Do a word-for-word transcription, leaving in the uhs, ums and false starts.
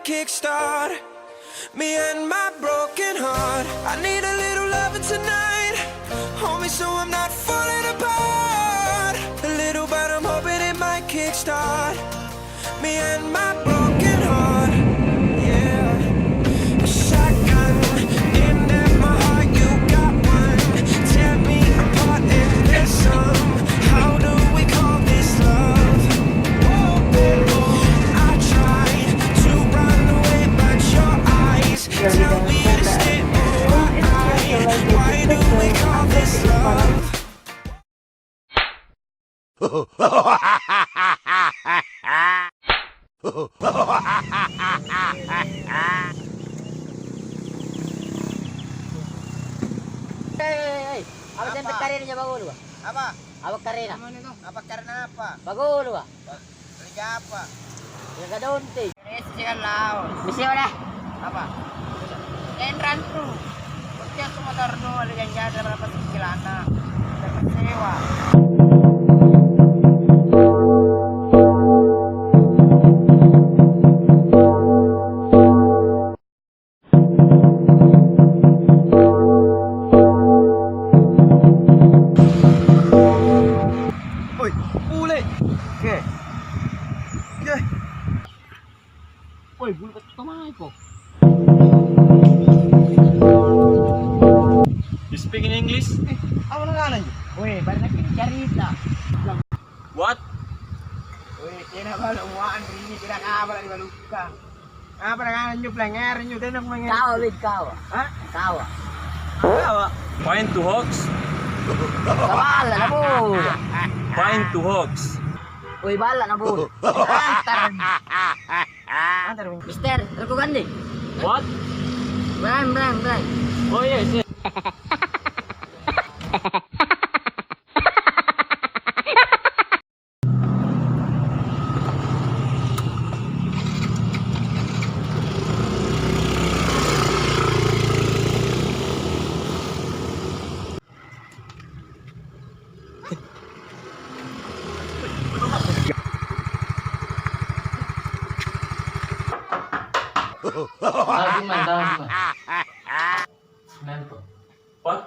Kickstart me and my broken heart. I need a little loving tonight. Hold me so I'm not falling apart. A little, but I'm hoping it might kickstart me and my broken heart. Yeah. A shotgun aimed at my heart. You got one. Tear me apart and then some. How do we call this love? I try to run away, but your eyes tell me to stay. Oh, why? Why do we call this love? Hei, hei, hei. Apa, apa? Apa karena, Bang Ulu, Bang? Apa? Apa karena? Apa karena apa? Bang Ulu, Bang. Kerja apa? Jaga donte. Resi dengan laos. Misi mana? Apa? Enran tuh. Bocah tuh motor tuh ada janjian berapa sih kilana? Dapat sewa. Oi, pule. Oke. Oke. Oi, bulu kau tutup mai kok. You speak in English? Eh, apa nang anjing? Weh, baru lagi carita. What? Weh, kena balu muaan ri ini, kira apa lagi balukang. Apa dengan anjo pelengere anjo, tena kumainga. Kawa, Wid, kawa. Hah? Kawa. Kawa. Find two hogs. Kabala na, Bu. Find two hogs. Woi, balla na, Bu. Antar. Antar, Bu. Mister, roko gandeng. What? Brang, brang, brang. Oh, yes, yes. Tahu gimana, tahu gimana? Kenapa? What?